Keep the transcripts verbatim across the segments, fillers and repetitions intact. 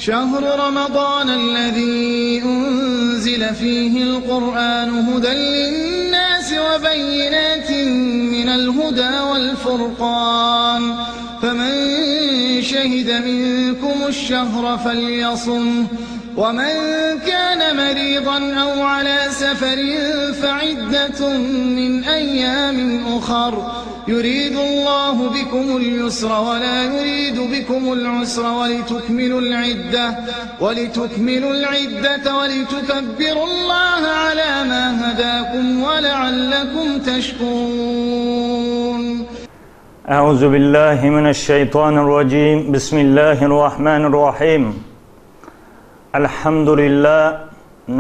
شهر رمضان الذي أنزل فيه القرآن هدى للناس وبينات من الهدى والفرقان، فمن شهد منكم الشهر فليصمه، ومن كان مريضا أو على سفر فعدة من أيام أخر، يريد الله بكم اليسر ولا يريد بكم العسر، ولتكملوا العدة، ولتكملوا العدة ولتكبروا الله على ما هداكم ولعلكم تشكرون. أعوذ بالله من الشيطان الرجيم. بسم الله الرحمن الرحيم. الحمد لله،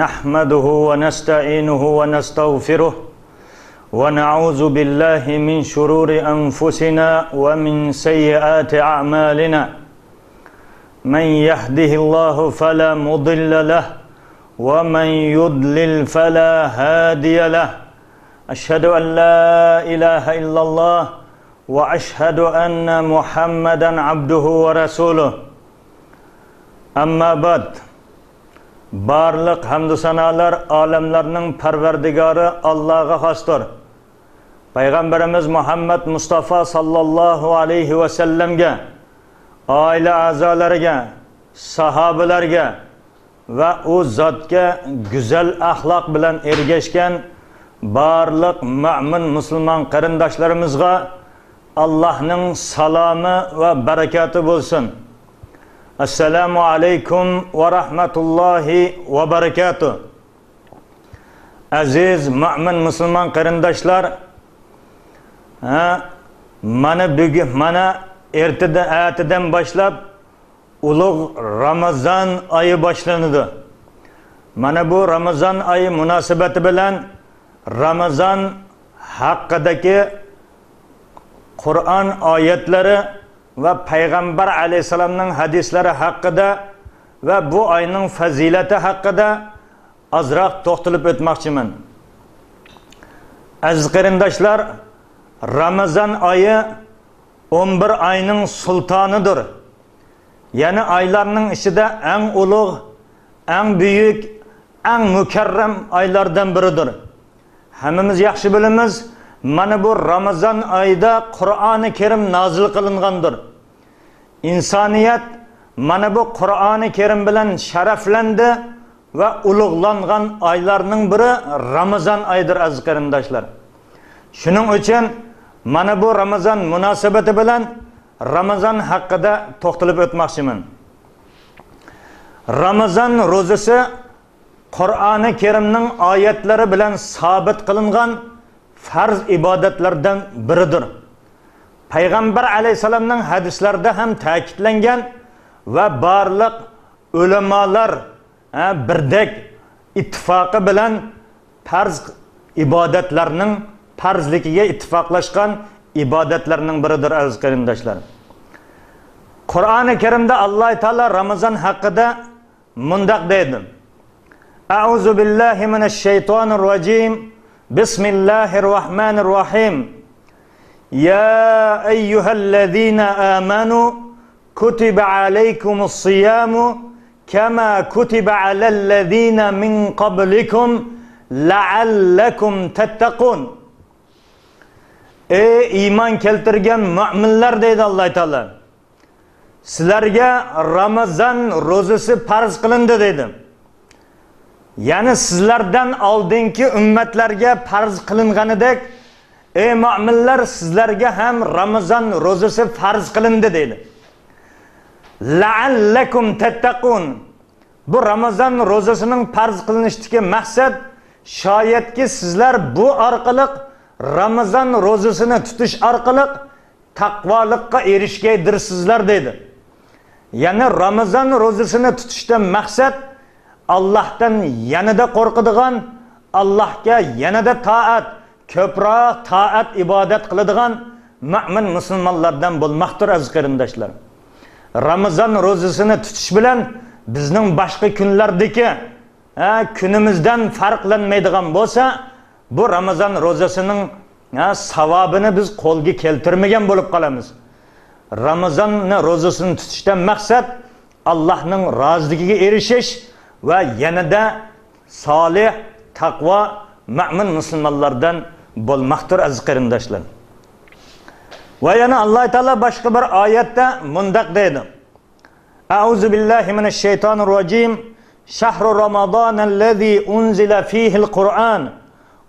نحمده ونستعينه ونستغفره، ونعوذ بالله من شرور أنفسنا ومن سيئات أعمالنا. من يهده الله فلا مضل له، ومن يضلل فلا هادي له. أشهد أن لا إله إلا الله، وأشهد أن محمدا عبده ورسوله. أما بعد. بارلىق ھەمدۇ سانالار ئالەملەرنىڭ پەرۋەردىگارى ئاللاغا خاستۇر. پەيغەمبىرىمىز مۇھەممەد مۇستافا ساللاللاھۇ ئەلەيھى ۋەسەللەمگە، ئائىلە ئەزالىرىگە، ساھابىلەرگە ۋە ئۇ زاتكە گۈزەل ئەخلاق بىلەن ئېرگەشكەن بارلىق مۆمىن مۇسۇلمان قېرىنداشلىرىمىزغا ئاللاھنىڭ سالامى ۋە بەرىكاتى بولسۇن. ئەسسالامۇ ئەلەيكۇم ۋە رەھمەتۇللاھى ۋە بەرىكاتۇھ. ئەزىز مۆمىن مۇسۇلمان قېرىنداشلار، ھە، مانا بۈگۈن، مانا ئەتىدە-، ئەتىدىن باشلاپ ئۇلۇغ رامىزان ئايى باشلىنىدۇ. مانا بۇ رامىزان ئايى مۇناسىۋىتى بىلەن رامىزان ھەققىدىكى قۇرئان ئايەتلىرى ۋە پەيغەمبەر ئەلەيھىسسالامنىڭ ھەدىسلىرى ھەققىدە ۋە بۇ ئاينىڭ پەزىلىتى ھەققىدە ئازراق توختىلىپ ئۆتمەكچىمەن. ئەزىز قېرىنداشلار، رامىزان ئايى ئون بىر ئاينىڭ سۇلتانىدۇر. يەنى ئايلارنىڭ ئىچىدە ئەڭ ئۇلۇغ، ئەڭ بۈيۈك، ئەڭ مۇكەررەم ئايلاردىن بىرىدۇر. ھەممىمىز ياخشى بىلىمىز، مانا بۇ رامىزان ئايىدا قۇرئانى كەرىم نازىل قىلىنغاندۇر. ئىنسانىيەت مانا بۇ قۇرئانى كەرىم بىلەن شەرەفلەندى ۋە ئۇلۇغلانغان ئايلارنىڭ بىرى رامىزان ئايىدۇر، ئەزىز قېرىنداشلار. شۇنىڭ ئۈچۈن مانا بۇ رامىزان مۇناسىۋىتى بىلەن رامىزان ھەققىدە توختىلىپ ئۆتمەكچىمەن. رامىزان روزىسى قۇرئانى كەرىمنىڭ ئايەتلىرى بىلەن سابىت قىلىنغان پەرز ئىبادەتلەردىن بىرىدۇر. پەيغەمبەر ئەلەيھىسسالامنىڭ ھەدىسلىرىدە ھەم تەكىتلەنگەن ۋە بارلىق ئۆلىمالار، ھە، بىردەك ئىتتىپاقى بىلەن پەرز ئىبادەتلەرنىڭ پەرزلىكىگە ئىتتىپاقلاشقان ئىبادەتلەرنىڭ بىرىدۇر، ئەزىز قېرىنداشلار. قۇرئانى كەرىمدە ئاللاھ تائالا رامىزان ھەققىدە مۇنداق دەيدۇ: أعوذ بالله من الشيطان الرجيم. بسم الله الرحمن الرحيم. يا أيها الذين آمنوا كتب عليكم الصيام كما كتب على الذين من قبلكم لعلكم تتقون. ئەي ئىمان كەلتۈرگەن مۆمىنلەر، دەيدۇ ئاللاھ تائالا. سىلەرگە رامىزان روزىسى پەرز قىلىندى دېدى. يەنى سىلەردىن ئالدىنقى ئۈممەتلەرگە پەرز قىلىنغىنىدەك، ئەي مۆمىنلەر، سىلەرگە ھەم رامىزان روزىسى پەرز قىلىندى دېدى. لەئەللەكۇم تەتتەقۇن. بۇ رامىزان روزىسىنىڭ پەرز قىلىنىشتىكى مەقسەت، شايەتكى سىزلەر بۇ ئارقىلىق، رامىزان روزىسىنى تۇتۇش ئارقىلىق تەقۋالىققا ئېرىشكەيدىرسىزلەر دېدى. يەنى رامىزان روزىسىنى تۇتۇشتىن مەقسەت، ئاللاھتىن يەنىدە قورقىدىغان، ئاللاھكە يەنىدە تائەت، كۆپرەك تائەت ئىبادەت قىلىدىغان مۆمىن مۇسۇلمانلاردىن بولماقتۇر، ئەزىز قېرىنداشلار. رامىزان روزىسىنى تۇتۇش بىلەن بىزنىڭ باشقا كۈنلەردىكى، ھە، كۈنىمىزدىن پەرقلەنمەيدىغان بولسا، بۇ رامىزان روزىسىنىڭ، ھە، ساۋابىنى بىز قولغا كەلتۈرمىگەن بولۇپ قالىمىز. رامىزان روزىسىنى تۇتۇشتىن مەقسەت ئاللاھنىڭ رازىلىقىغا ئېرىشىش ۋە يەنىدە سالىھ، تەقۋا، مۆمىن مۇسۇلمانلاردىن بولماقتۇر، ئەزىز قېرىنداشلار. ۋە يەنە ئاللاھ تائالا باشقا بىر ئايەتتە مۇنداق دەيدۇ: أعوذ بالله من الشيطان الرجيم. شهر رمضان الذي أنزل فيه القرآن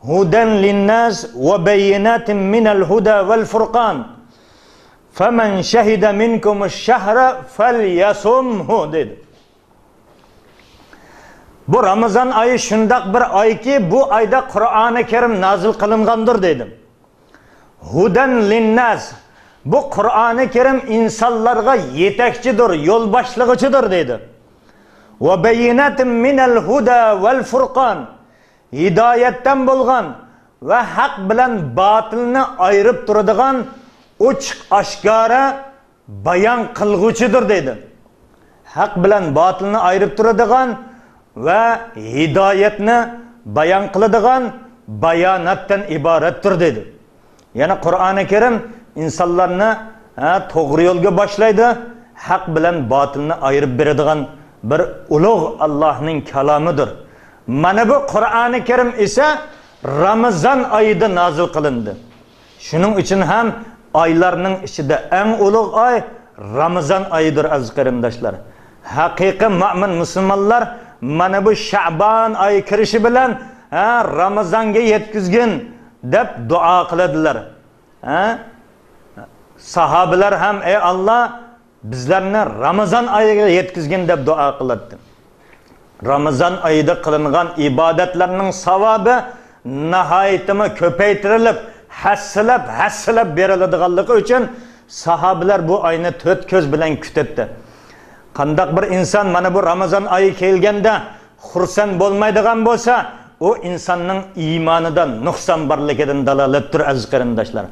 هدى للناس وبينات من الهدى والفرقان فمن شهد منكم الشهر فليصمه دېدى. بۇ رامىزان ئايى شۇنداق بىر ئايكى، بۇ ئايدا قۇرئانى كەرىم نازىل قىلىنغاندۇر دېدى. ھۇدەن لىنناس. بۇ قۇرئانى كەرىم ئىنسانلارغا يېتەكچىدۇر، يول باشلىغۇچىدۇر دېدى. ۋە بەييىناتىم مىنەل ھۇدە ۋەل فۇرقان. ھىدايەتتىن بولغان ۋە ھەق بىلەن باتىلنى ئايرىپ تۇرىدىغان ئوچۇق ئاشكارا بايان قىلغۇچىدۇر دېدى. ھەق بىلەن باتىلنى ئايرىپ تۇرىدىغان ۋە ھىدايەتنى بايان قىلىدىغان باياناتتىن ئىبارەتتۇر دېدى. يەنى قۇرئانى كەرىم ئىنسانلارنى، ھە، توغرا يولغا باشلايدۇ، ھەق بىلەن باتىلنى ئايرىپ بېرىدىغان بىر ئۇلۇغ ئاللاھنىڭ كالامىدۇر. مانا بۇ قۇرئانى كەرىم ئىسە رامىزان ئايىدا نازىل قىلىندى. شۇنىڭ ئۈچۈن ھەم ئايلارنىڭ ئىچىدە ئەڭ ئۇلۇغ ئاي رامىزان ئايىدۇر، ئەزىز قېرىنداشلار. ھەقىقىي مۆمىن مۇسۇلمانلار مانا بۇ شەئبان ئايى كىرىشى بىلەن، ھە، رامىزانغا يەتكۈزگىن دەپ دۇئا قىلىدىلار. ھە؟ ساھابىلەر ھەم، ئەي ئاللا، بىزلەرنى رامىزان ئايىغا يەتكۈزگىن دەپ دۇئا قىلاتتى. رامىزان ئايىدا قىلىنغان ئىبادەتلەرنىڭ ساۋابى ناھايىتىمۇ كۆپەيتىرىلىپ، ھەسسىلەپ، ھەسسىلەپ بېرىلىدىغانلىقى ئۈچۈن ساھابىلەر بۇ ئاينى تۆت كۆز بىلەن كۈتەتتى. قانداق بىر ئىنسان مانا بۇ رامىزان ئايى كەلگەندە خۇرسەن بولمايدىغان بولسا، ئۇ ئىنساننىڭ ئىمانىدا نۇقسان بارلىقىدىن دالالەتتۇر، ئەزىز قېرىنداشلار.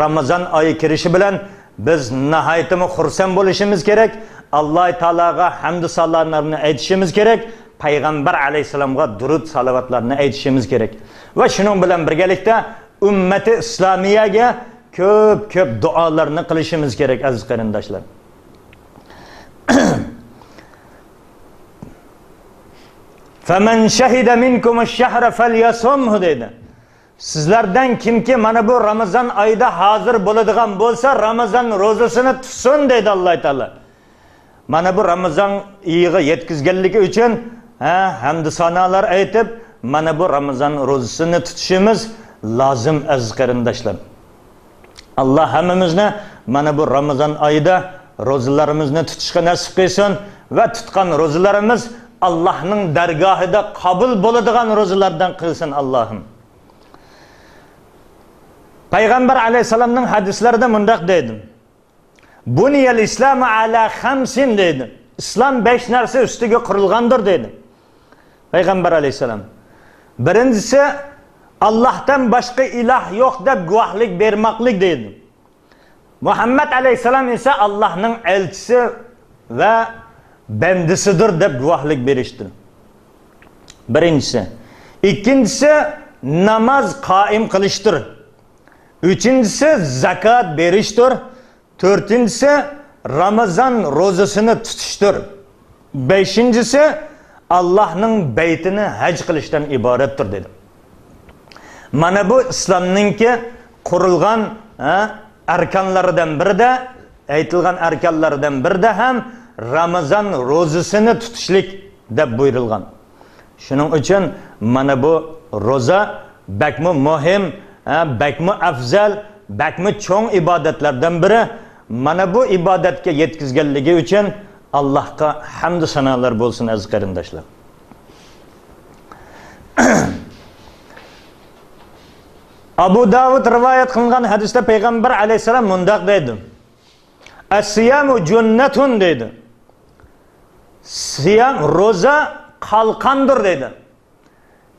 رامىزان ئايى كىرىشى بىلەن بىز ناھايىتىمۇ خۇرسەن بولۇشىمىز كېرەك. ئاللاھ تائالاغا ھەمدۇ سانالارنى ئېيتىشىمىز كېرەك. پەيغەمبەر ئەلەيھىسسالامغا دۇرۇد سالىۋاتلارنى ئېيتىشىمىز كېرەك. ۋە شۇنىڭ بىلەن بىرگىلىكتە ئۈممەتى ئىسلامىيەگە كۆپ كۆپ دۇئالارنى قىلىشىمىز كېرەك، ئەزىز قېرىنداشلار. فمن شهد منكم الشهر فليصمه دېدى. سىزلەردىن كىمكى مانا بۇ رامىزان ئايىدا ھازىر بولىدىغان بولسا، رامىزان روزىسىنى تۇتسۇن دەيدۇ ئاللاھ تائالا. مانا بۇ رامىزان ئېيىغا يەتكۈزگەنلىكى ئۈچۈن، ھە، ھەمدۇ سانالار ئېيتىپ، مانا بۇ رامىزان روزىسىنى تۇتۇشىمىز لازىم، ئەزىز قېرىنداشلار. ئاللاھ ھەممىمىزنى مانا بۇ رامىزان ئايىدا روزىلىرىمىزنى تۇتۇشقا نەسىپ قىلسۇن ۋە تۇتقان روزىلىرىمىز ئاللاھنىڭ دەرگاھىدا قابۇل بولىدىغان روزىلاردىن قىلسۇن، ئاللاھىم. پەيغەمبەر ئەلەيھىسسالامنىڭ ھەدىسلىرىدە مۇنداق دەيدۇ. بۇنىيەل ئىسلامۇ ئەلا خەمسىن دەيدۇ. ئىسلام بەش نەرسە ئۈستىگە قۇرۇلغاندۇر دەيدۇ پەيغەمبەر ئەلەيھىسسالام. بىرىنچىسى، ئاللاھتىن باشقا ئىلاھ يوق دەپ گۇۋاھلىق بەرمەكلىك دەيدۇ. مۇھەممەد ئەلەيھىسسالام ئىسا ئاللاھنىڭ ئەلچىسى ۋە بەندىسىدۇر دەپ گۇۋاھلىق بېرىشتۇر. بىرىنچىسى. ئىككىنچىسى، ناماز قائىم قىلىشتۇر. ئۈچىنچىسى، زاكات بېرىشتۇر. تۆتىنچىسى، رامىزان روزىسىنى تۇتۇشتۇر. بەشىنچىسى، ئاللاھنىڭ بەيتىنى ھەج قىلىشتىن ئىبارەتتۇر، دېدى. مانا بۇ ئىسلامنىڭكى قۇرۇلغان، ھە، ئەركانلىرىدىن بىرىدە، ئېيتىلغان ئەركانلىرىدىن بىرىدە ھەم رامىزان روزىسىنى تۇتۇشلۇق دەپ بۇيرۇلغان. شۇنىڭ ئۈچۈن مانا بۇ روزا بەكمۇ مۇھىم، ھە، بەكمۇ ئەۋزەل، بەكمۇ چوڭ ئىبادەتلەردىن بىرى. مانا بۇ ئىبادەتكە يەتكۈزگەنلىكى ئۈچۈن ئاللاھقا ھەمدۇ سانالار بولسۇن، ئەزىز قېرىنداشلار. ئابۇ داۋۇد رىۋايەت قىلغان ھەدىستە پەيغەمبەر ئەلەيھىسسالام مۇنداق دەيدۇ. ئەسسىيامۇ جۇننەتۇن دەيدۇ. سىيام، روزا قالقاندۇر دەيدۇ.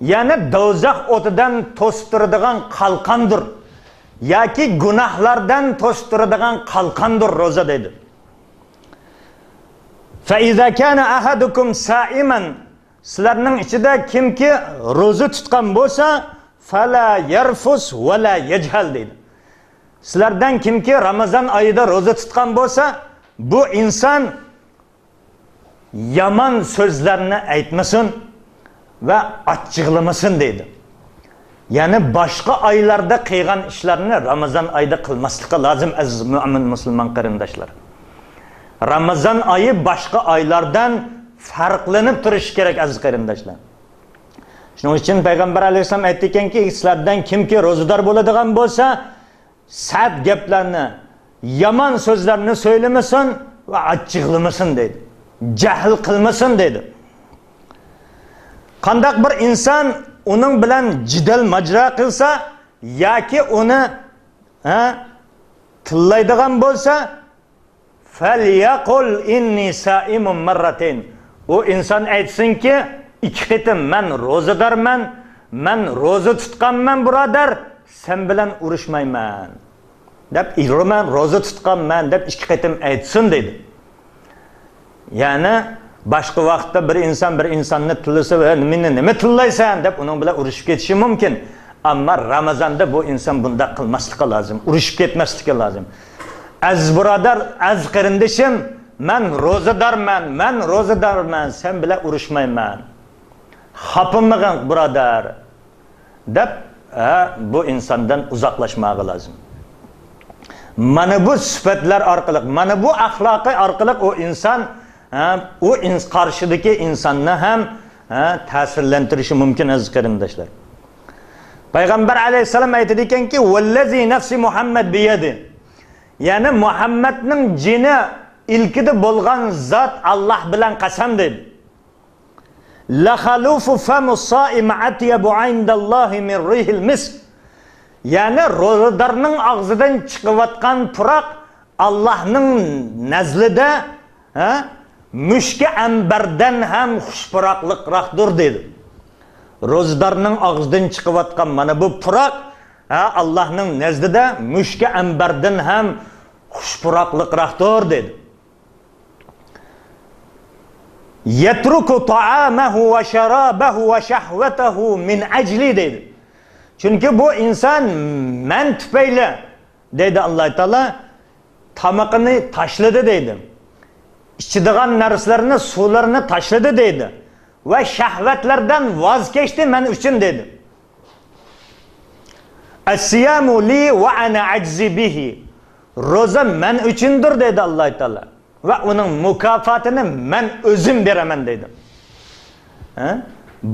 يەنى دوزاخ ئوتىدىن توسۇپ تۇرىدىغان قالقاندۇر. ياكى گۇناھلاردىن توسۇپ تۇرىدىغان قالقاندۇر روزا دەيدۇ. فەئىزا كانە ئەھەدۇكۇم سائىمەن، سىلەرنىڭ ئىچىدە كىمكى روزا تۇتقان بولسا، فەلا يەرفۇس ۋەلا يەجھەل دەيدۇ. سىلەردىن كىمكى رامىزان ئايىدا روزا تۇتقان بولسا، بۇ ئىنسان يامان سۆزلەرنى ئېيتمىسۇن ۋە ئاچچىقلىمىسۇن دەيدۇ. يەنى باشقا ئايلاردا قىلغان ئىشلارنى رامىزان ئايدا قىلماسلىقى لازىم، ئەزىز مۆمىن مۇسۇلمان قېرىنداشلار. رامىزان ئايى باشقا ئايلاردىن پەرقلىنىپ تۇرۇشى كېرەك، ئەزىز قېرىنداشلار. شۇنىڭ ئۈچۈن پەيغەمبەر ئەلەيھىسسالام ئېيتتىكەنكى، سىلەردىن كىمكى روزىدار بولىدىغان بولسا، سەت گەپلەرنى، يامان سۆزلەرنى سۆيلىمىسۇن ۋە ئاچچىقلىمىسۇن دەيدۇ. جەھىل قىلمىسۇن دەيدۇ. قانداق بىر ئىنسان ئۇنىڭ بىلەن جېدەل ماجىرا قىلسا ياكى ئۇنى، ھە، تىللايدىغان بولسا، فەليەقۇل ئىننى سائىمۇن مەررەتەين. ئۇ ئىنسان ئېيتسۇنكى، ئىككى قېتىم، مەن روزىدارمەن، مەن روزا تۇتقانمەن، بۇرادەر، سەن بىلەن ئۇرۇشمايمەن دەپ، مەن روزا تۇتقانمەن دەپ ئىككى قېتىم ئېيتسۇن دەيدۇ. يەنى باشقا ۋاقىتتا بىر ئىنسان بىر ئىنساننى تىللىسا، ۋە مېنى نېمە تىللايسەن دەپ ئۇنىڭ بىلەن ئۇرۇشۇپ كېتىشى مۇمكىن. ئەمما رامىزاندا بۇ ئىنسان بۇنداق قىلماسلىقى لازىم، ئۇرۇشۇپ كەتمەسلىكى لازىم. ئەزىز بۇرادەر، ئەزىز قېرىندىشىم، مەن روزىدارمەن، مەن روزىدارمەن، سەن بىلەن ئۇرۇشمايمەن. خاپىمىغىن بۇرادەر دەپ، ھە، بۇ ئىنساندىن ئۇزاقلاشماقى لازىم. مانا بۇ سۈپەتلەر ئارقىلىق، مانا بۇ ئەخلاقى ئارقىلىق ئۇ ئىنسان، ھە، ئۇ ئىنس-، قارشىدىكى ئىنساننى ھەم، ھە، تەسىرلەندۈرۈشى مۇمكىن، ئەزىز قېرىنداشلار. پەيغەمبەر ئەلەيھىسسالام ئېيتىدىكەنكى، ۋەللەزى نەفسى مۇھەممەد بىيەدى. يەنى مۇھەممەدنىڭ جېنى ئىلكىدە بولغان زات، ئاللاھ بىلەن قەسەم دەيدۇ. لەخەلۇفۇ فەمۇ سائىم ئەتيەبۇ ئىندەللاھى مىن رىھىل مىسك. يەنى روزىدارنىڭ ئاغزىدىن چىقىۋاتقان پۇراق ئاللاھنىڭ نەزلىدە، ھە، مۈشكى ئەمبەردىن ھەم خۇش پۇراقلىقراقتۇر دەيدۇ. روزىدارنىڭ ئاغزىدىن چىقىۋاتقان مانا بۇ پۇراق، ھە، ئاللاھنىڭ نەزدىدە مۈشكى ئەمبەردىن ھەم خۇش پۇراقلىقراقتۇر دەيدۇ. يەترۇكۇ تائامەھۇ ۋە شارابەھۇ ۋە شەھۋەتەھۇ مىن ئەجلى دەيدۇ. چۈنكى بۇ ئىنسان مەن تۈپەيلى دەيدۇ ئاللاھ تائالا، تامىقىنى تاشلىدى دەيدۇ. ئىچىدىغان نەرسىلەرنى، سۇلىرىنى تاشلىدى دەيدۇ. ۋە شەھۋەتلەردىن ۋاز كەچتى مەن ئۈچۈن دەيدۇ. ئەسسىيامۇ لى ۋە ئەنە ئەجزى بىھى. روزا مەن ئۈچۈندۇر دەيدۇ ئاللاھ تائالا. ۋە ئۇنىڭ مۇكاپاتىنى مەن ئۆزۈم بېرەمەن دەيدۇ. ھە؟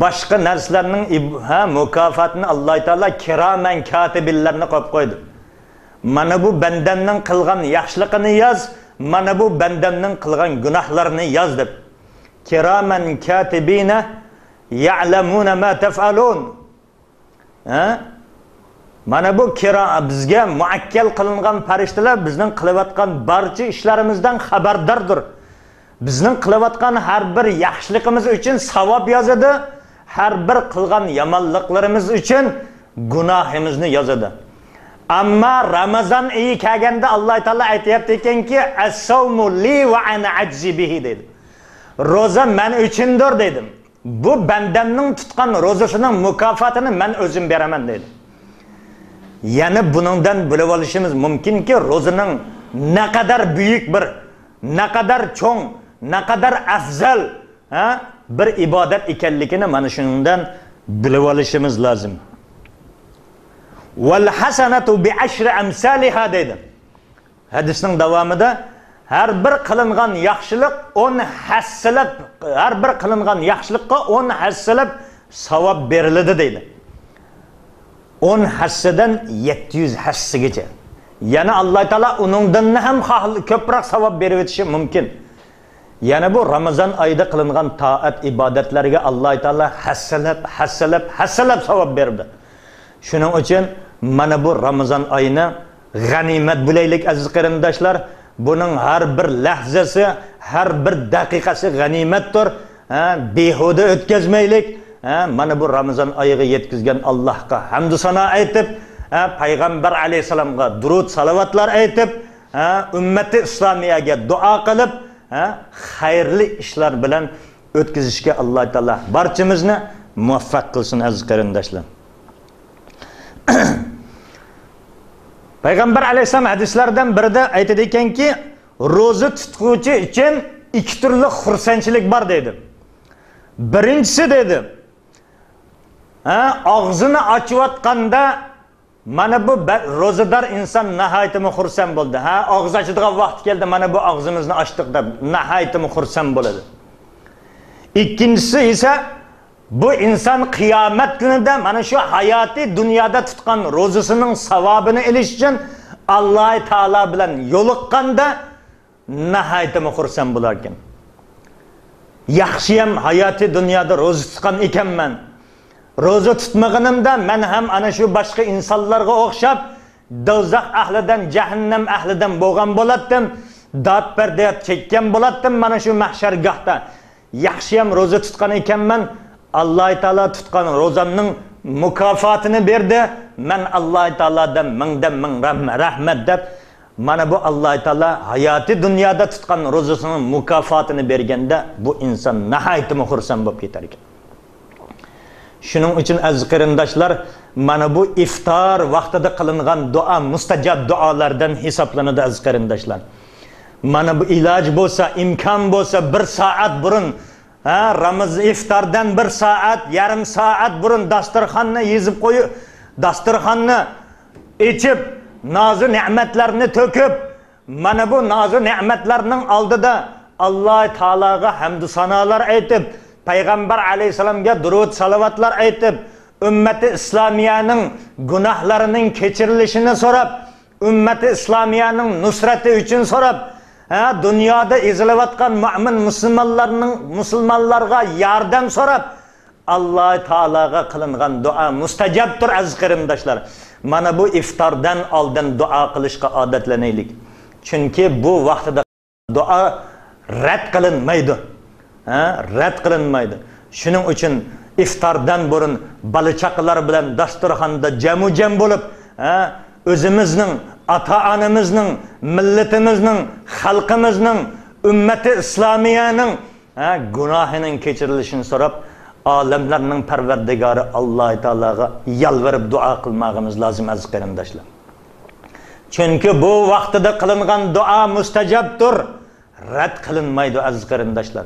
باشقا نەرسىلەرنىڭ ئىب-، ھە، مۇكاپاتىنى ئاللاھ تائالا كىرامەن كاتىبىنلارنى قويۇپ قويدى. مانا بۇ بەندەمنىڭ قىلغان ياخشىلىقىنى ياز، مانا بۇ بەندەمنىڭ قىلغان گۇناھلىرىنى ياز دەپ. كىرامەن كاتىبىنە يەلەمۇنە ما تەفئەلۇن. ھە؟ مانا بۇ كىرا-، بىزگە مۇئەككەل قىلىنغان پەرىشتىلەر بىزنىڭ قىلىۋاتقان بارچە ئىشلىرىمىزدىن خەۋەرداردۇر. بىزنىڭ قىلىۋاتقان ھەر بىر ياخشىلىقىمىز ئۈچۈن ساۋاب يازىدۇ، ھەر بىر قىلغان يامانلىقلىرىمىز ئۈچۈن گۇناھىمىزنى يازىدۇ. ئەمما رامىزان ئېيى كەلگەندە ئاللاھ تائالا ئېيتىۋېتىپتىكەنكى، ئەسسەۋمۇ لى ۋە ئەنە ئەجزى بىھى دەيدۇ. روزا مەن ئۈچۈندۇر دەيدۇ. بۇ بەندەمنىڭ تۇتقان روزىسىنىڭ مۇكاپاتىنى مەن ئۆزۈم بېرەمەن دەيدۇ. يەنە بۇنىڭدىن بىلىۋېلىشىمىز مۇمكىنكى، روزىنىڭ نەقەدەر بۈيۈك بىر، نەقەدەر چوڭ، نەقەدەر ئەفزەل، ھە، بىر ئىبادەت ئىكەنلىكىنى مانا شۇنىڭدىن بىلىۋېلىشىمىز لازىم. ۋەل ھەسەنەتۇ بىئەشرى ئەمسالىھا دەيدۇ. ھەدىسنىڭ داۋامىدا، ھەر بىر قىلىنغان ياخشىلىق ئون ھەسسىلەپ، ھەر بىر قىلىنغان ياخشىلىققا ئون ھەسسىلەپ ساۋاب بېرىلىدۇ دەيدۇ. ئون ھەسسىدىن يەتتە يۈز ھەسسىگىچە. يەنى ئاللاھ تائالا ئۇنىڭدىن ھەم خاھ-، كۆپرەك ساۋاب بېرىۋېتىشى مۇمكىن. يەنە بۇ رامىزان ئايىدا قىلىنغان تائەت ئىبادەتلەرگە ئاللاھ تائالا ھەسسىلەپ، ھەسسىلەپ، ھەسسىلەپ ساۋاب بېرىدۇ. شۇنىڭ ئۈچۈن مانا بۇ رامىزان ئايىنى غەنىيمەت بىلەيلىك، ئەزىز قېرىنداشلار. بۇنىڭ ھەر بىر لەھزىسى، ھەر بىر دەقىقىسى غەنىيمەتتۇر. ھە، بىھۇدە ئۆتكۈزمەيلىك. ھە، مانا بۇ رامىزان ئايىغا يەتكۈزگەن ئاللاھقا ھەمدۇ سانا ئېيتىپ، ھە، پەيغەمبەر ئەلەيھىسسالامغا دۇرۇد سالاۋاتلار ئېيتىپ، ھە، ئۈممەتى ئىسلامىيەگە دۇئا قىلىپ، ھە، خەيرلىك ئىشلار بىلەن ئۆتكۈزۈشكە ئاللاھ تائالا بارچىمىزنى مۇۋەپپەق قىلسۇن، ئەزىز قېرىنداشلار. پەيغەمبەر ئەلەيھىسسالام ھەدىسلەردىن بىرىدە ئېيتىدىكەنكى، روزا تۇتقۇچى ئۈچۈن ئىككى تۈرلۈك خۇرسەنچىلىك بار دېدى. بىرىنچىسى دېدى، ھە، ئاغزىنى ئاچىۋاتقاندا، مانا بۇ بە-، روزىدار ئىنسان ناھايىتىمۇ خۇرسەن بولدى. ھە، ئاغزى ئاچىدىغان ۋاقتى كەلدى، مانا بۇ ئاغزىمىزنى ئاچتۇق دەپ ناھايىتىمۇ خۇرسەن بولىدۇ. ئىككىنچىسى ئىسە، بۇ ئىنسان قىيامەت كۈنىدە مانا شۇ ھاياتىي دۇنيادا تۇتقان روزىسىنىڭ ساۋابىنى ئېلىش ئۈچۈن ئاللاھ تائالا بىلەن يولۇققاندا، ناھايىتىمۇ خۇرسەن بولاركەن. ياخشىيەم ھاياتىي دۇنيادا روزا تۇتقان ئىكەنمەن. روزا تۇتمىغىنىمدا مەن ھەم ئانا شۇ باشقا ئىنسانلارغا ئوخشاپ، دوزاخ ئەھلىدىن، جەھەننەم ئەھلىدىن بولغان بولاتتىم، داد پەرياد چەككەن بولاتتىم مانا شۇ مەھشەرگاھتا. ياخشىيەم روزا تۇتقان ئىكەنمەن، ئاللاھ تائالا تۇتقان روزامنىڭ مۇكاپاتىنى بەردى. مەن ئاللاھ تائالادىن مىڭدىن مىڭ رەھمە-، رەھمەت دەپ، مانا بۇ ئاللاھ تائالا ھاياتىي دۇنيادا تۇتقان روزىسىنىڭ مۇكاپاتىنى بەرگەندە، بۇ ئىنسان ناھايىتىمۇ خۇرسەن بولۇپ كېتەركەن. شۇنىڭ ئۈچۈن، ئەزىز قېرىنداشلار، مانا بۇ ئىفتار ۋاقتىدا قىلىنغان دۇئا مۇستەجاب دۇئالاردىن ھېسابلىنىدۇ، ئەزىز قېرىنداشلار. مانا بۇ ئىلاج بولسا، ئىمكان بولسا، بىر سائەت بۇرۇن، ھە، رامىز-، ئىفتاردىن بىر سائەت، يېرىم سائەت بۇرۇن داستۇرخاننى يېزىپ قويۇپ، داستۇرخاننى ئېچىپ، نازۇ نېمەتلەرنى تۆكۈپ، مانا بۇ نازۇ نېمەتلەرنىڭ ئالدىدا ئاللاھ تائالاغا ھەمدۇ سانالار ئېيتىپ، پەيغەمبەر ئەلەيھىسسالامغا دۇرۇد سالاۋاتلار ئېيتىپ، ئۈممەتى ئىسلامىيەنىڭ گۇناھلىرىنىڭ كەچۈرۈلۈشىنى سوراپ، ئۈممەتى ئىسلامىيەنىڭ نۇسرىتى ئۈچۈن سوراپ، ھە، دۇنيادا ئېزىلىۋاتقان مۆمىن مۇسۇلمانلارنىڭ، مۇسۇلمانلارغا ياردەم سوراپ، ئاللاھ تائالاغا قىلىنغان دۇئا مۇستەجابتۇر، ئەزىز قېرىنداشلار. مانا بۇ ئىفتاردىن ئالدىن دۇئا قىلىشقا ئادەتلىنەيلىك. چۈنكى بۇ ۋاقتىدا دۇئا رەت قىلىنمايدۇ. ھە، رەت قىلىنمايدۇ. شۇنىڭ ئۈچۈن ئىفتاردىن بۇرۇن بالا-چاقىلار بىلەن داستۇرخاندا جەمۇ-جەم بولۇپ، ھە، ئۆزىمىزنىڭ، ئاتا-ئانىمىزنىڭ، مىللىتىمىزنىڭ، خەلقىمىزنىڭ، ئۈممەتى ئىسلامىيەنىڭ ھە، گۇناھىنىڭ كەچۈرۈلۈشىنى سوراپ، ئالەملەرنىڭ پەرۋەردىگارى ئاللاھ تائالاغا يالۋۇرۇپ دۇئا قىلماقىمىز لازىم، ئەزىز قېرىنداشلار. چۈنكى بۇ ۋاقتىدا قىلىنغان دۇئا مۇستەجابتۇر، رەت قىلىنمايدۇ، ئەزىز قېرىنداشلار.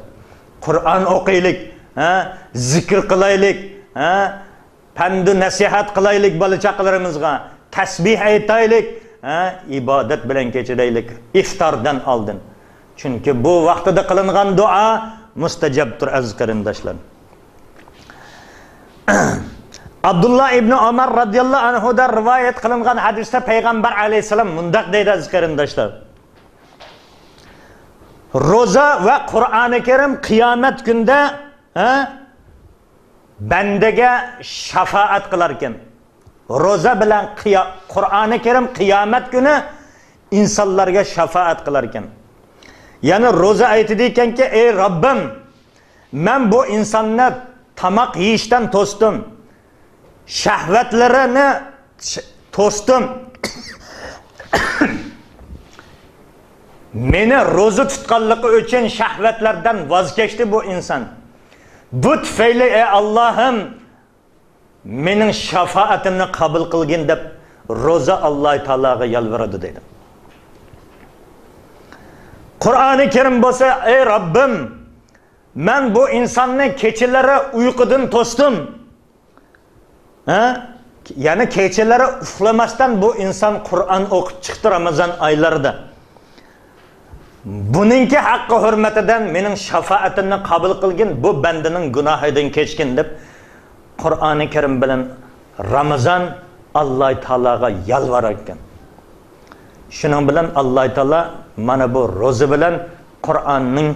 قۇرئان ئوقۇيلىق، ھە، زىكىر قىلايلىق، ھە، پەندۇ نەسىھەت قىلايلىك بالا-چاقىلىرىمىزغا، تەسبىھ ئېيتايلىك، ھە، ئىبادەت بىلەن كەچۈرەيلىك ئىفتاردىن ئالدىن. چۈنكى بۇ ۋاقتىدا قىلىنغان دۇئا مۇستەجابتۇر، ئەزىز قېرىنداشلار. ئابدۇللا ئىبنى ئۆمەر رازىياللاھۇ ئەنھۇدىن رىۋايەت قىلىنغان ھەدىستە پەيغەمبەر ئەلەيھىسسالام مۇنداق دەيدۇ، ئەزىز قېرىنداشلار. روزا ۋە قۇرئانى كەرىم قىيامەت كۈندە، ھە، بەندىگە شاپائەت قىلاركەن. روزا بىلەن قىيا-، قۇرئانى كەرىم قىيامەت كۈنى ئىنسانلارغا شاپائەت قىلاركەن. يەنى روزا ئېيتىدىكەنكى، ئەي رەببىم، مەن بۇ ئىنساننى تاماق يېيىشتىن توستۇم. شەھۋەتلىرىنى ش-، توستۇم. مېنى روزا تۇتقانلىقى ئۈچۈن شەھۋەتلەردىن ۋاز كەچتى بۇ ئىنسان. بۇ تۈپەيلى، ئەي ئاللاھىم، مېنىڭ شاپائىتىمنى قوبۇل قىلغىن دەپ روزا ئاللاھ تائالاغا يالۋۇرىدۇ دەيدۇ. قۇرئانى كەرىم بولسا، ئەي رەببىم، مەن بۇ ئىنساننى كېچىلىرى ئۇيقۇدىن توستۇم. ھە؟ يەنى كېچىلىرى ئۇخلىماستىن بۇ ئىنسان قۇرئان ئوقۇپ چىقتى رامىزان ئايلىرىدا. بۇنىڭكى ھەققى ھۆرمىتىدىن مېنىڭ شاپائىتىمنى قوبۇل قىلغىن، بۇ بەندىنىڭ گۇناھىدىن كەچكىن دەپ قۇرئانى كەرىم بىلەن رامىزان ئاللاھ تائالاغا يالۋاراركەن. شۇنىڭ بىلەن ئاللاھ تائالا مانا بۇ روزا بىلەن قۇرئاننىڭ،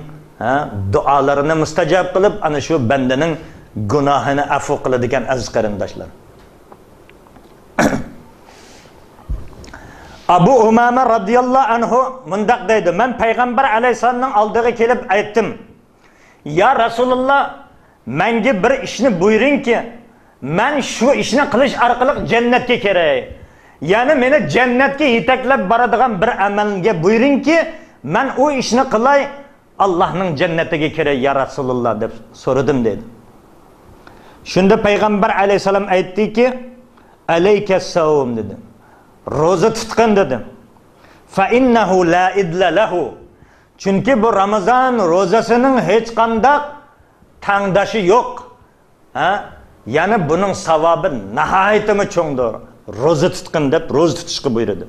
ھە، دۇئالىرىنى مۇستەجاب قىلىپ، ئەنە شۇ بەندىنىڭ گۇناھىنى ئەپۇ قىلىدىكەن، ئەزىز قېرىنداشلار. ئەبۇ ئۇمامە رازىياللاھۇ ئەنھۇ مۇنداق دەيدۇ، مەن پەيغەمبەر ئەلەيھىسسالامنىڭ ئالدىغا كېلىپ ئېيتتىم، يا رەسۇلاللاھ، مەنگە بىر ئىشنى بۇيرۇڭكى، مەن شۇ ئىشنى قىلىش ئارقىلىق جەننەتكە كىرەي. يەنى مېنى جەننەتكە يېتەكلەپ بارىدىغان بىر ئەمەلگە بۇيرۇڭكى، مەن ئۇ ئىشنى قىلاي، ئاللاھنىڭ جەننىتىگە كىرەي، يا رەسۇلاللاھ، دەپ سورىدىم، دېدى. شۇندا پەيغەمبەر ئەلەيھىسسالام ئېيتتىكى، ئەلەيكەسسەۋم، دېدى. روزا تۇتقىن، دېدى. فەئىننەھۇ لا ئىدلە لەھۇ. چۈنكى بۇ رامىزان روزىسىنىڭ ھېچقانداق تەڭداشى يوق. ھە؟ يەنى بۇنىڭ ساۋابى ناھايىتىمۇ چوڭدۇر. روزا تۇتقىن دەپ روزا تۇتۇشقا بۇيرۇدى.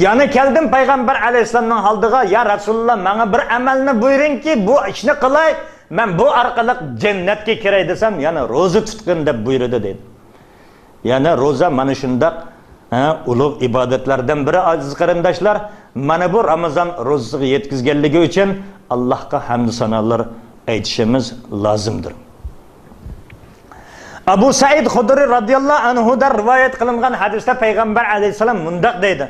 يەنە كەلدىم پەيغەمبەر ئەلەيھىسسالامنىڭ ئالدىغا، يا رەسۇلاللا، ماڭا بىر ئەمەلنى بۇيرۇڭكى، بۇ ئىشنى قىلاي، مەن بۇ ئارقىلىق جەننەتكە كىرەي دېسەم، يەنە روزا تۇتقىن دەپ بۇيرۇدى، دېدى. يەنى روزا مانا شۇنداق، ھە، ئۇلۇغ ئىبادەتلەردىن بىرى، ئەزىز قېرىنداشلار. مانا بۇ رامىزان روزىسىغا يەتكۈزگەنلىكى ئۈچۈن ئاللاھقا ھەمدۇ سانالار ئېيتىشىمىز لازىمدۇر. ئەبۇ سەئىد خۇدرى رازىياللاھۇ ئەنھۇدىن رىۋايەت قىلىنغان ھەدىستە پەيغەمبەر ئەلەيھىسسالام مۇنداق دەيدۇ: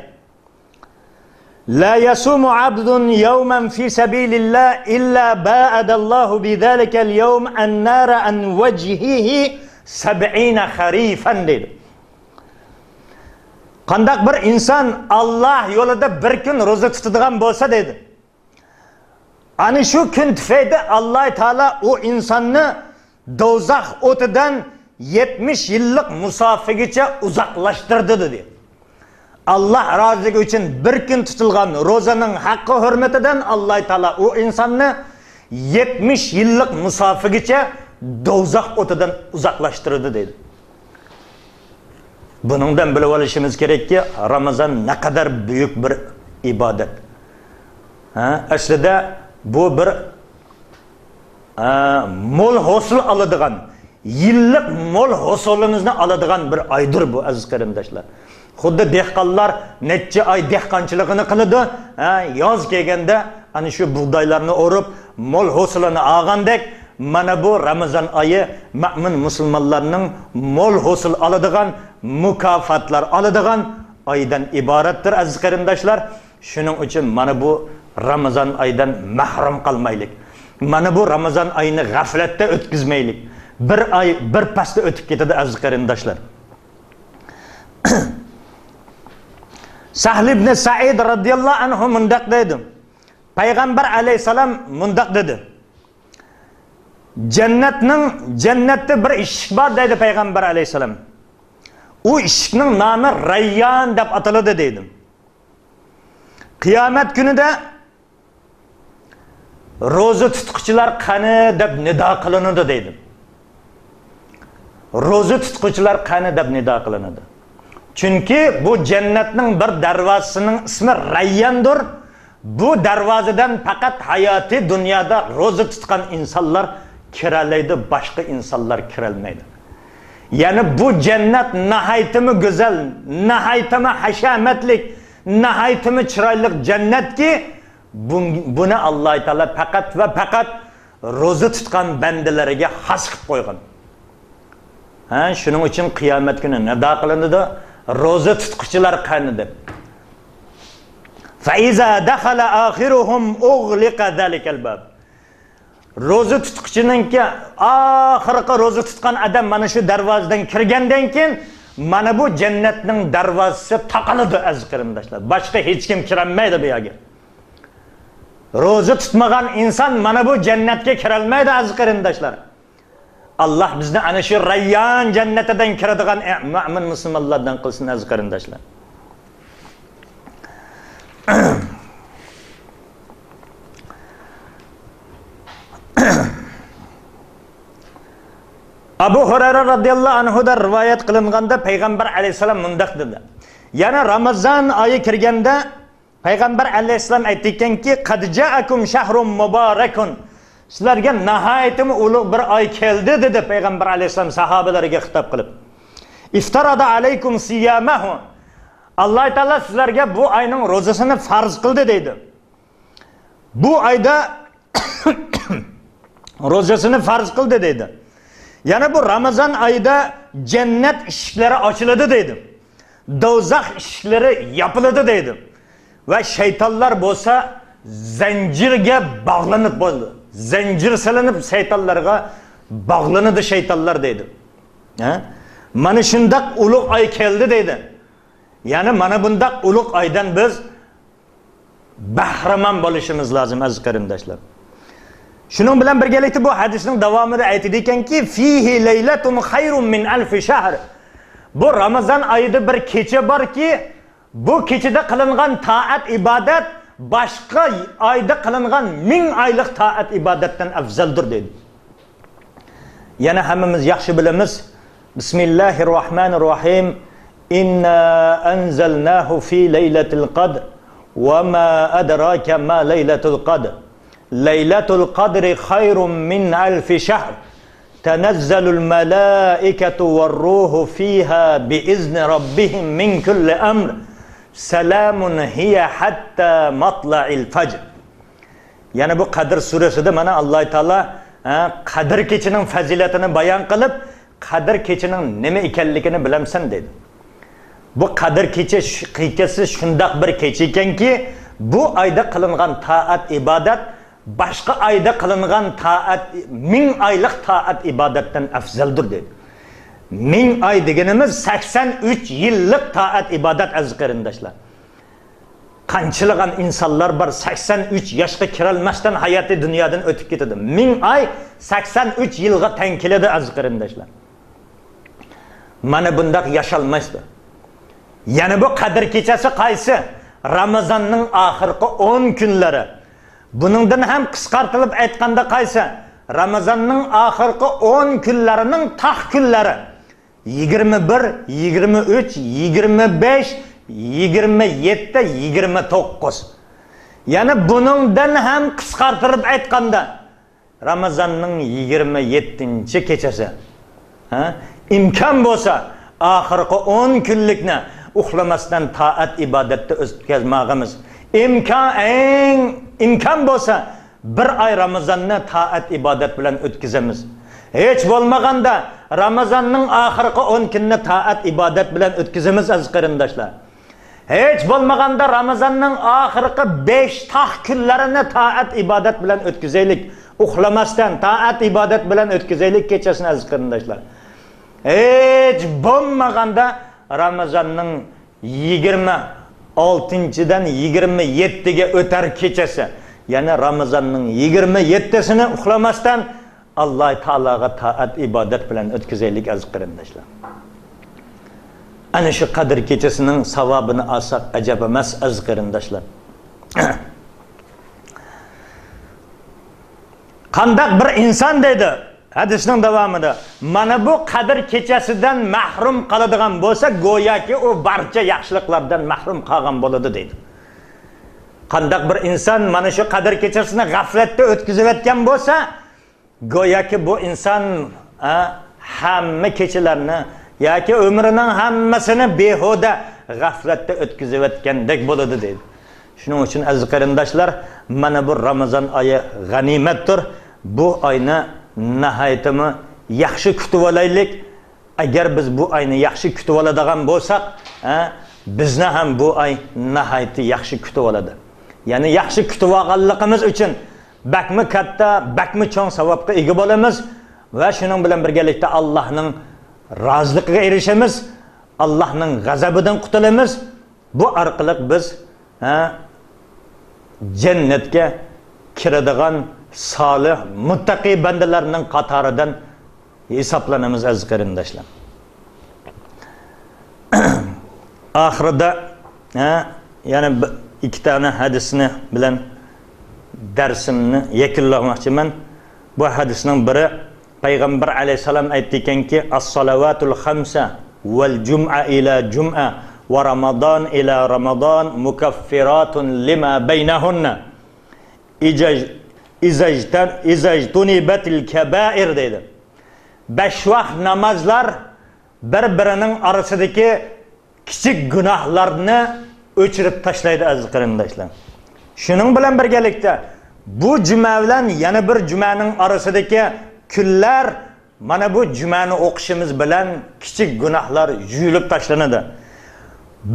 لا يصوم عبد يوما في سبيل الله إلا باعد الله بذلك اليوم النار عن وجهه سبعين خريفا، دەيدۇ. قانداق بىر ئىنسان ئاللاھ يولىدا بىر كۈن روزا تۇتىدىغان بولسا، دەيدۇ، ئەنە شۇ كۈن تۈپەيلى ئاللاھ تائالا ئۇ ئىنساننى دوزاخ ئوتىدىن يەتمىش يىللىق مۇساپىگىچە ئۇزاقلاشتۇردى، دېدى. ئاللاھ رازىلىقى ئۈچۈن بىر كۈن تۇتۇلغان روزىنىڭ ھەققى ھۆرمىتىدىن ئاللاھ تائالا ئۇ ئىنساننى يەتمىش يىللىق مۇساپىگىچە دوزاخ ئوتىدىن ئۇزاقلاشتۇردى، دەيدۇ. بۇنىڭدىن بىلىپ ئېلىشىمىز كېرەككى، رامىزان نەقەدەر بۈيۈك بىر ئىبادەت. ھە، ئەسلىدە بۇ بىر، ھە، مول ھوسۇل ئالىدىغان، يىللىق مول ھوسۇلىمىزنى ئالىدىغان بىر ئايدۇر بۇ، ئەزىز قېرىنداشلار. خۇددى دېھقانلار نەچچە ئاي دېھقانچىلىقىنى قىلىدۇ، ھە، ياز كەلگەندە ئەنە شۇ بۇغدايلارنى ئورۇپ، مول ھوسۇلىنى ئالغاندەك، مانا بۇ رامىزان ئايى مۆمىن مۇسۇلمانلارنىڭ مول ھوسۇل ئالىدىغان، مۇكاپاتلار ئالىدىغان ئايدىن ئىبارەتتۇر، ئەزىز قېرىنداشلار. شۇنىڭ ئۈچۈن مانا بۇ رامىزان ئايدىن مەھرۇم قالمايلىق. مانا بۇ رامىزان ئايىنى غەپلەتتە ئۆتكۈزمەيلىك. بىر ئاي بىر پەستە ئۆتۈپ كېتىدۇ، ئەزىز قېرىنداشلار. سەھل ئىبنى سەئىد رازىياللاھۇ ئەنھۇ مۇنداق دەيدۇ. پەيغەمبەر ئەلەيھىسسالام مۇنداق دېدى. جەننەتنىڭ، جەننەتتە بىر ئىشىك بار، دەيدۇ پەيغەمبەر ئەلەيھىسسالام. ئۇ ئىشىكنىڭ نامى رەييان دەپ ئاتىلىدۇ، دەيدۇ. قىيامەت كۈنىدە روزا تۇتقۇچىلار قېنى دەپ نىدا قىلىنىدۇ، دەيدۇ. روزا تۇتقۇچىلار قېنى دەپ نىدا قىلىنىدۇ. چۈنكى بۇ جەننەتنىڭ بىر دەرۋازىسىنىڭ ئىسمى رەيياندۇر. بۇ دەرۋازىدىن پەقەت ھاياتىي دۇنيادا روزا تۇتقان ئىنسانلار كىرەلەيدۇ، باشقا ئىنسانلار كىرەلمەيدۇ. يەنى بۇ جەننەت ناھايىتىمۇ گۈزەل، ناھايىتىمۇ ھەشەمەتلىك، ناھايىتىمۇ چىرايلىق جەننەتكى، بۇ-، بۇنى ئاللاھ تائالا پەقەت ۋە پەقەت روزا تۇتقان بەندىلەرگە خاس قىلىپ قويغان. ھە، شۇنىڭ ئۈچۈن قىيامەت كۈنى نىدا قىلىنىدۇ، روزا تۇتقۇچىلار قېنى دەپ. فَإِذَا دَخَلَ آخِرُهُمْ أُغْلِقَ ذَلِكَ الْبَابَ. روزا تۇتقۇچىنىڭكى ئاخىرقى روزا تۇتقان ئادەم مانا شۇ دەرۋازىدىن كىرگەندىن كېيىن، مانا بۇ جەننەتنىڭ دەرۋازىسى تاقىلىدۇ، ئەزىز قېرىنداشلار. باشقا ھېچكىم كىرەلمەيدۇ بۇ يەرگە. روزا تۇتمىغان ئىنسان مانا بۇ جەننەتكە كىرەلمەيدۇ، ئەزىز قېرىنداشلار. ئاللاھ بىزنى ئەنە شۇ رەييان جەننىتىدىن كىرىدىغان مۆمىن مۇسۇلمانلاردىن قىلسۇن، ئەزىز قېرىنداشلار. ئەبۇ ھۇرەيرە رازىياللاھۇ ئەنھۇدىن رىۋايەت قىلىنغاندا، پەيغەمبەر ئەلەيھىسسالام مۇنداق دېدى. يەنى رامىزان ئايى كىرگەندە، پەيغەمبەر ئەلەيھىسسالام ئېيتتىكەنكى، قەد جائەكۇم شەھرۇم مۇبارەكۇن، سىلەرگە ناھايىتىمۇ ئۇلۇغ بىر ئاي كەلدى، دېدى پەيغەمبەر ئەلەيھىسسالام ساھابىلەرگە خىتاب قىلىپ. ئىفتەرەزە ئەلەيكۇم سىيامەھۇ، ئاللاھ تائالا سىلەرگە بۇ ئاينىڭ روزىسىنى پەرز قىلدى، دەيدۇ. بۇ ئايدا روزىسىنى پەرز قىلدى، دەيدۇ. يەنە بۇ رامىزان ئايىدا جەننەت ئىشىكلىرى ئاچىلىدۇ، دەيدۇ. دوزاخ ئىشىكلىرى ياپىلىدۇ، دەيدۇ. ۋە شەيتانلار بولسا زەنجىرگە باغلىنىپ بولىدۇ. زەنجىر سېلىنىپ شەيتانلارغا باغلىنىدۇ شەيتانلار، دەيدۇ. ھە؟ مانا شۇنداق ئۇلۇغ ئاي كەلدى، دەيدۇ. يەنى مانا بۇنداق ئۇلۇغ ئايدىن بىز بەھرىمەن بولۇشىمىز لازىم، ئەزىز قېرىنداشلار. شۇنىڭ بىلەن بىرگىلىكتە بۇ ھەدىسنىڭ داۋامىدا ئېيتىدىكەنكى، فىيھى لەيلەتۇن خەيرۇن مىن ئەلفى شەھر. بۇ رامىزان ئايىدا بىر كېچە باركى، بۇ كېچىدە قىلىنغان تائەت ئىبادەت باشقا ئايدا قىلىنغان مىڭ ئايلىق تائەت ئىبادەتتىن ئەۋزەلدۇر، دەيدۇ. يەنە ھەممىمىز ياخشى بىلىمىز. بىسمىللاھىر راھمانىر راھىم. إنا أنزلناه في ليلة القدر وما أدراك ما ليلة القدر. ليلة القدر خير من ألف شهر. تنزل الملائكة والروح فيها بإذن ربهم من كل أمر. سلام هي حتى مطلع الفجر. يەنە بۇ قەدىر سۈرىسىدە مانا ئاللاھ تائالا، ھە، قەدىر كېچىنىڭ پەزىلىتىنى بايان قىلىپ، قەدىر كېچىنىڭ نېمە ئىكەنلىكىنى بىلەمسەن دەيدۇ. بۇ قەدىر كېچە، كېچىسى شۇنداق بىر كېچە ئىكەنكى، بۇ ئايدا قىلىنغان تائەت ئىبادەت باشقا ئايدا قىلىنغان تائەت، مىڭ ئايلىق تائەت ئىبادەتتىن ئەفزەلدۇر دەيدۇ. مىڭ ئاي دېگىنىمىز سەكسەن ئۈچ يىللىق تائەت ئىبادەت، ئەزىز قېرىنداشلار. قانچىلىغان ئىنسانلار بار، سەكسەن ئۈچ ياشقا كىرەلمەستىن ھاياتى دۇنيادىن ئۆتۈپ كېتىدۇ. مىڭ ئاي سەكسەن ئۈچ يىلغا تەڭ كېلىدۇ، ئەزىز قېرىنداشلار. مانا بۇنداق ياشالمايسىز. يەنە بۇ قەدىر كېچىسى قايسى؟ رامىزاننىڭ ئاخىرقى ئون كۈنلىرى. بۇنىڭدىن ھەم قىسقارتىلىپ ئېيتقاندا قايسى؟ رامىزاننىڭ ئاخىرقى ئون كۈنلىرىنىڭ تاق كۈنلىرى. يىگىرمە بىر، يىگىرمە ئۈچ، يىگىرمە بەش، يىگىرمە يەتتە، يىگىرمە توققۇز. يەنە بۇنىڭدىن ھەم قىسقارتىلىپ ئېيتقاندا، رامىزاننىڭ يىگىرمە يەتتىنچى كېچىسى. ھە؟ ئىمكان بولسا، ئاخىرقى ئون كۈنلۈكنى ئۇخلىماستىن تائەت ئىبادەتتە ئۆتكۈزمەگىمىز. ئىمكان، ئەڭ ئىمكان بولسا، بىر ئاي رامىزاننى تائەت ئىبادەت بىلەن ئۆتكۈزىمىز. ھېچ بولمىغاندا، رامىزاننىڭ ئاخىرقى ئون كۈنىنى تائەت ئىبادەت بىلەن ئۆتكۈزىمىز، ئەزىز قېرىنداشلار. ھېچ بولمىغاندا رامىزاننىڭ ئاخىرقى بەش تاق كۈنلىرىنى تائەت ئىبادەت بىلەن ئۆتكۈزەيلىك. ئۇخلىماستىن تائەت ئىبادەت بىلەن ئۆتكۈزەيلىك كېچىسىنى، ئەزىز قېرىنداشلار. ھېچ بولمىغاندا رامىزاننىڭ يىگىرمە ئالتىنچىدىن يىگىرمە يەتتىگە ئۆتەر كېچىسى، يەنى رامىزاننىڭ يىگىرمە يەتتىسىنى ئۇخلىماستىن ئاللاھ تائالاغا تائەت ئىبادەت بىلەن ئۆتكۈزەيلىك، ئەزىز قېرىنداشلار. ئەنە شۇ قەدىر كېچىسىنىڭ ساۋابىنى ئالساق ئەجەب ئەمەس، ئەزىز قېرىنداشلار. قانداق بىر ئىنسان دەيدۇ، ھەدىسنىڭ داۋامىدا، مانا بۇ قەدىر كېچىسىدىن مەھرۇم قالىدىغان بولسا، گوياكى ئۇ بارچە ياخشىلىقلاردىن مەھرۇم قالغان بولىدۇ دەيدۇ. قانداق بىر ئىنسان مانا شۇ قەدىر كېچىسىنى غەپلەتتە ئۆتكۈزۈۋەتكەن بولسا، گوياكى بۇ ئىنسان، ھە، ھەممە كېچىلەرنى ياكى ئۆمرىنىڭ ھەممىسىنى بىھۇدە غەپلەتتە ئۆتكۈزۈۋەتكەندەك بولىدۇ دەيدۇ. شۇنىڭ ئۈچۈن ئەزىز قېرىنداشلار، مانا بۇ رامىزان ئايى غەنىيمەتتۇر. بۇ ئاينى ناھايىتىمۇ ياخشى كۈتۈۋالايلىك. ئەگەر بىز بۇ ئاينى ياخشى كۈتۈۋالىدىغان بولساق، ھە، بىزنى ھەم بۇ ئاي ناھايىتى ياخشى كۈتۈۋالىدۇ. يەنى ياخشى كۈتۈۋالغانلىقىمىز ئۈچۈن بەكمۇ كاتتا، بەكمۇ چوڭ ساۋابقا ئىگە بولىمىز ۋە شۇنىڭ بىلەن بىرگىلىكتە ئاللاھنىڭ رازىلىقىغا ئېرىشىمىز، ئاللاھنىڭ غەزەبىدىن قۇتۇلىمىز. بۇ ئارقىلىق بىز، ھە، جەننەتكە كىرىدىغان سالىھ، مۇتتەقىي بەندىلەرنىڭ قاتارىدىن ھېسابلىنىمىز، ئەزىز قېرىنداشلار. ئاخىرىدا، ھە، يەنە بىر، ئىككى دانە ھەدىسنى بىلەن دەرسىمنى يەكۈنلىمەكچىمەن. بۇ ھەدىسنىڭ بىرى، پەيغەمبەر ئەلەيھىسسالام ئەيتتىكەنكى، الصلوات الخمس والجمعة إلى جمعة ورمضان إلى رمضان مكفرات لما بينهن إذا اجتن-، إذا اجتنبت الكبائر دەيدۇ. بەش ۋاق نامازلار بىر-بىرىنىڭ ئارىسىدىكى كىچىك گۇناھلارنى ئۆچۈرۈپ تاشلايدۇ، ئەزىز قېرىنداشلار. شۇنىڭ بىلەن بىرگىلىكتە، بۇ جۈمە بىلەن يەنە بىر جۈمەنىڭ ئارىسىدىكى كۈنلەر، مانا بۇ جۈمەنى ئوقۇشىمىز بىلەن كىچىك گۇناھلار يۇيۇلۇپ تاشلىنىدۇ.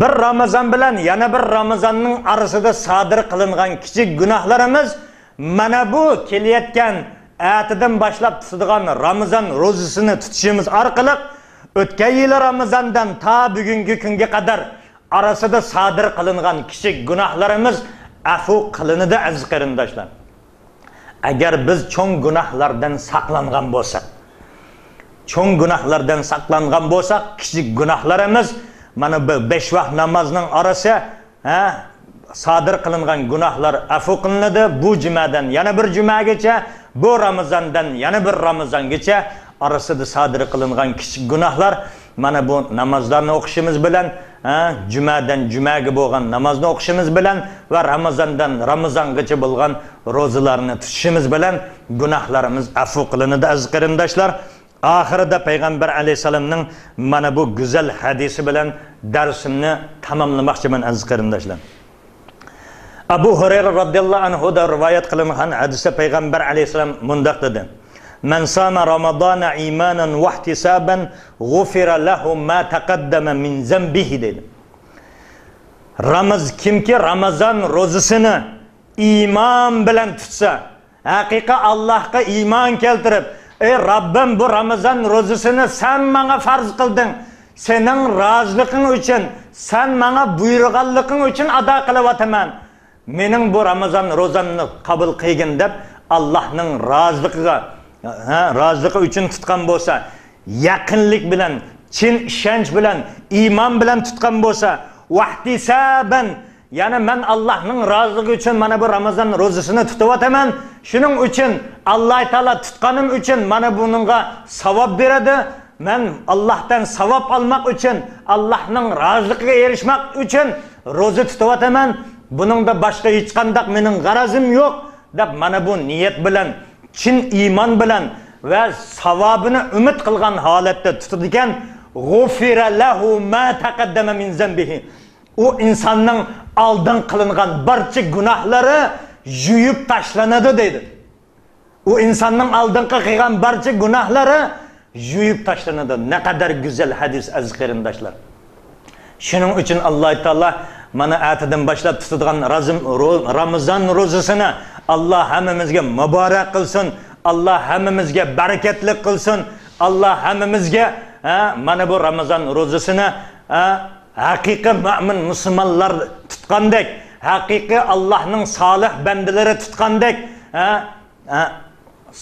بىر رامىزان بىلەن يەنە بىر رامىزاننىڭ ئارىسىدا سادىر قىلىنغان كىچىك گۇناھلىرىمىز مانا بۇ كېلىۋاتقان ئەتىدىن باشلاپ تۇتىدىغان رامىزان روزىسىنى تۇتۇشىمىز ئارقىلىق، ئۆتكەن يىلى رامىزاندىن تا بۈگۈنكى كۈنگە قەدەر ئارىسىدا سادىر قىلىنغان كىچىك گۇناھلىرىمىز ئەپۇ قىلىنىدۇ، ئەزىز قېرىنداشلار. ئەگەر بىز چوڭ گۇناھلاردىن ساقلانغان بولساق، چوڭ گۇناھلاردىن ساقلانغان بولساق، كىچىك گۇناھلىرىمىز، مانا بۇ بەش ۋاق نامازنىڭ ئارىسى، ھە، سادىر قىلىنغان گۇناھلار ئەپۇ قىلىنىدۇ. بۇ جۈمەدىن يەنە بىر جۈمەگىچە، بۇ رامىزاندىن يەنە بىر رامىزانگىچە ئارىسىدا سادىر قىلىنغان كىچىك گۇناھلار، مانا بۇ نامازلارنى ئوقۇشىمىز بىلەن، ھە، جۈمەدىن جۈمەگە بولغان نامازنى ئوقۇشىمىز بىلەن ۋە رامىزاندىن رامىزانغىچە بولغان روزىلارنى تۇتۇشىمىز بىلەن گۇناھلىرىمىز ئەپۇ قىلىنىدۇ، ئەزىز قېرىنداشلار. ئاخىرىدا پەيغەمبەر ئەلەيھىسسالامنىڭ مانا بۇ گۈزەل ھەدىسى بىلەن دەرسىمنى تاماملىماقچىمەن، ئەزىز قېرىنداشلار. ئەبۇ ھۇرەيرە رازىياللاھۇ ئەنھۇدىن رىۋايەت قىلىنغان ھەدىستە پەيغەمبەر ئەلەيھىسسالام مۇنداق دېدى: مەن سامە رامازانە ئىمانەن ۋەھتىسابەن غۇفىرە لەھۇ ما تەقەددەمە مىن زەنبىھى، دېدى. راماز-، كىمكى رامازان روزىسىنى ئىمان بىلەن تۇتسا، ھەقىقىي ئاللاھقا ئىمان كەلتۈرۈپ، ئەي رەببىم، بۇ رامىزان روزىسىنى سەن ماڭا پەرز قىلدىڭ، سېنىڭ رازىلىقىڭ ئۈچۈن، سەن ماڭا بۇيرۇغانلىقىڭ ئۈچۈن ئادا قىلىۋاتىمەن. مېنىڭ بۇ رامىزان روزامنى قوبۇل قىلغىن دەپ، ئاللاھنىڭ رازىلىقىغا، ھە، رازىلىقى ئۈچۈن تۇتقان بولسا، يەقىنلىك بىلەن، چىن ئىشەنچ بىلەن، ئىمان بىلەن تۇتقان بولسا، ۋەھتىسابەن، يەنى مەن ئاللاھنىڭ رازىلىقى ئۈچۈن مانا بۇ رامىزان روزىسىنى تۇتۇۋاتىمەن. شۇنىڭ ئۈچۈن ئاللاھ تائالا تۇتقىنىم ئۈچۈن مانا بۇنىڭغا ساۋاب بېرىدۇ. مەن ئاللاھتىن ساۋاب ئالماق ئۈچۈن، ئاللاھنىڭ رازىلىقىغا ئېرىشمەك ئۈچۈن روزا تۇتۇۋاتىمەن. بۇنىڭدا باشقا ھېچقانداق مېنىڭ غەرىزىم يوق، دەپ مانا بۇ نىيەت بىلەن، چىن ئىمان بىلەن ۋە ساۋابىنى ئۈمىد قىلغان ھالەتتە تۇتىدىكەن، غۇفىرە لەھۇ ما تەقەددەمە مىن زەنبىھى. ئۇ ئىنساننىڭ ئالدىن قىلىنغان بارچە گۇناھلىرى يۇيۇپ تاشلىنىدۇ، دەيدۇ. ئۇ ئىنساننىڭ ئالدىنقى قىلغان بارچە گۇناھلىرى يۇيۇپ تاشلىنىدۇ. نەقەدەر گۈزەل ھەدىس، ئەزىز قېرىنداشلار. شۇنىڭ ئۈچۈن ئاللاھ تائالا مانا ئەتىدىن باشلاپ تۇتىدىغان رازىم-، رو-، رامىزان روزىسىنى ئاللاھ ھەممىمىزگە مۇبارەك قىلسۇن. ئاللاھ ھەممىمىزگە بەرىكەتلىك قىلسۇن. ئاللاھ ھەممىمىزگە، ھە، مانا بۇ رامىزان روزىسىنى، ھە، ھەقىقىي مۆمىن مۇسۇلمانلار تۇتقاندەك، ھەقىقىي ئاللاھنىڭ سالىھ بەندىلىرى تۇتقاندەك، ھە، ھە،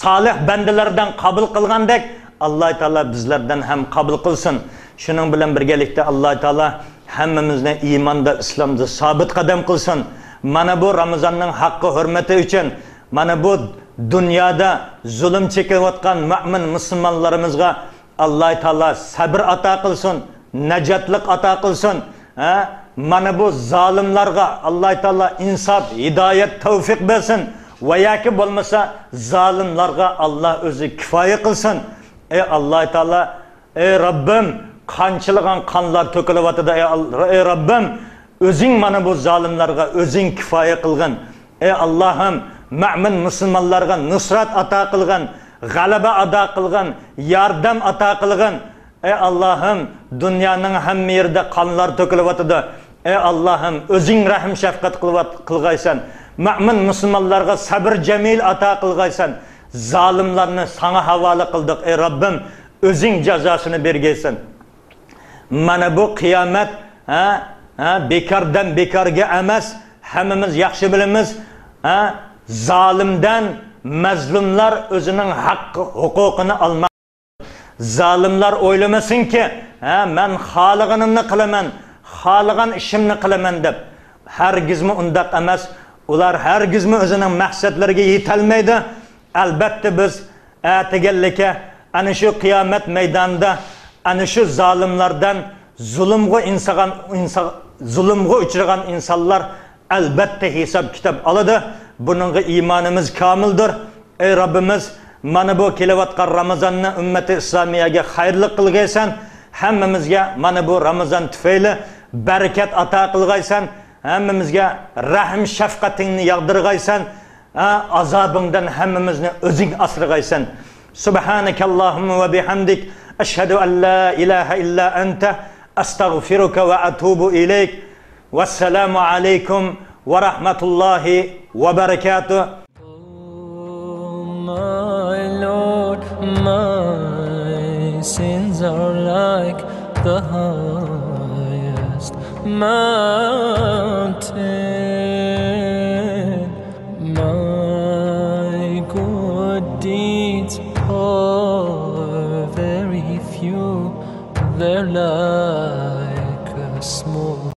سالىھ بەندىلەردىن قوبۇل قىلغاندەك، ئاللاھ تائالا بىزلەردىن ھەم قوبۇل قىلسۇن. شۇنىڭ بىلەن بىرگىلىكتە، ئاللاھ تائالا ھەممىمىزنى ئىماندا، ئىسلامدا سابىت قەدەم قىلسۇن. مانا بۇ رامىزاننىڭ ھەققى ھۆرمىتى ئۈچۈن، مانا بۇ دۇنيادا زۇلۇم چېكىۋاتقان مۆمىن مۇسۇلمانلىرىمىزغا ئاللاھ تائالا سەبر ئاتا قىلسۇن، ناجاتلىق ئاتا قىلسۇن. ھە؟ مانا بۇ زالىملارغا ئاللاھ تائالا ئىنساپ، ھىدايەت، تەۋپىق بەرسۇن. ۋە ياكى بولمىسا، زالىملارغا ئاللاھ ئۆزى كۇپايە قىلسۇن. ئەي ئاللاھ تائالا، ئەي رەببىم، قانچىلىغان قانلار تۆكۈلۈۋاتىدۇ. ئەي ئال-، ئەي رەببىم، ئۆزۈڭ مانا بۇ زالىملارغا ئۆزۈڭ كۇپايە قىلغىن. ئەي ئاللاھىم، مۆمىن مۇسۇلمانلارغا نۇسرەت ئاتا قىلغىن، غەلىبە ئاتا قىلغىن، ياردەم ئاتا قىلغىن. ئەي ئاللاھىم، دۇنيانىڭ ھەممە يېرىدە قانلار تۆكۈلۈۋاتىدۇ. ئەي ئاللاھىم، ئۆزۈڭ رەھىم شەپقەت قىلىۋات-، قىلغايسەن. مۆمىن مۇسۇلمانلارغا سەبر جەمىل ئاتا قىلغايسەن. زالىملارنى ساڭا ھاۋالە قىلدۇق، ئەي رەببىم، ئۆزۈڭ جازاسىنى بەرگەيسەن. مانا بۇ قىيامەت، ھە، ھە، بىكاردىن بىكارغا ئەمەس، ھەممىمىز ياخشى بىلىمىز، ھە، زالىمدىن مەزلۇملار ئۆزىنىڭ ھەق ھوقۇقىنى ئالماق. زالىملار ئويلىمىسۇنكى، ھە، مەن خالىغىنىمنى قىلىمەن، خالىغان ئىشىمنى قىلىمەن دەپ. ھەرگىزمۇ ئۇنداق ئەمەس. ئۇلار ھەرگىزمۇ ئۆزىنىڭ مەقسەتلىرىگە يېتەلمەيدۇ. ئەلبەتتە، بىز ئەتىگەنلىككە ئەنە شۇ قىيامەت مەيدانىدا ئەنە شۇ زالىملاردىن زۇلۇمغا ئىنسىغان، ئىنسا-، زۇلۇمغا ئۇچرىغان ئىنسانلار ئەلبەتتە ھېساب-كىتاب ئالىدۇ. بۇنىڭغا ئىمانىمىز كامىلدۇر. ئەي رەببىمىز، مانا بۇ كېلىۋاتقان رامىزاننى ئۈممىتى ئىسلامىيەگە خەيرلىك قىلغايسەن، ھەممىمىزگە مانا بۇ رامىزان تۈپەيلى بەرىكەت ئاتا قىلغايسەن، ھەممىمىزگە رەھىم شەپقىتىڭنى ياغدۇرغايسەن، ھە، ئازابىڭدىن ھەممىمىزنى ئۆزۈڭ ئاسرىغايسەن. سبحانك اللهم وبحمدك، أشهد أن لا إله إلا أنت، أستغفرك وأتوب إليك. والسلام عليكم ورحمة الله وبركاته. Oh, my Lord, my sins are like the highest mountain. My good deeds are very few, they're like a small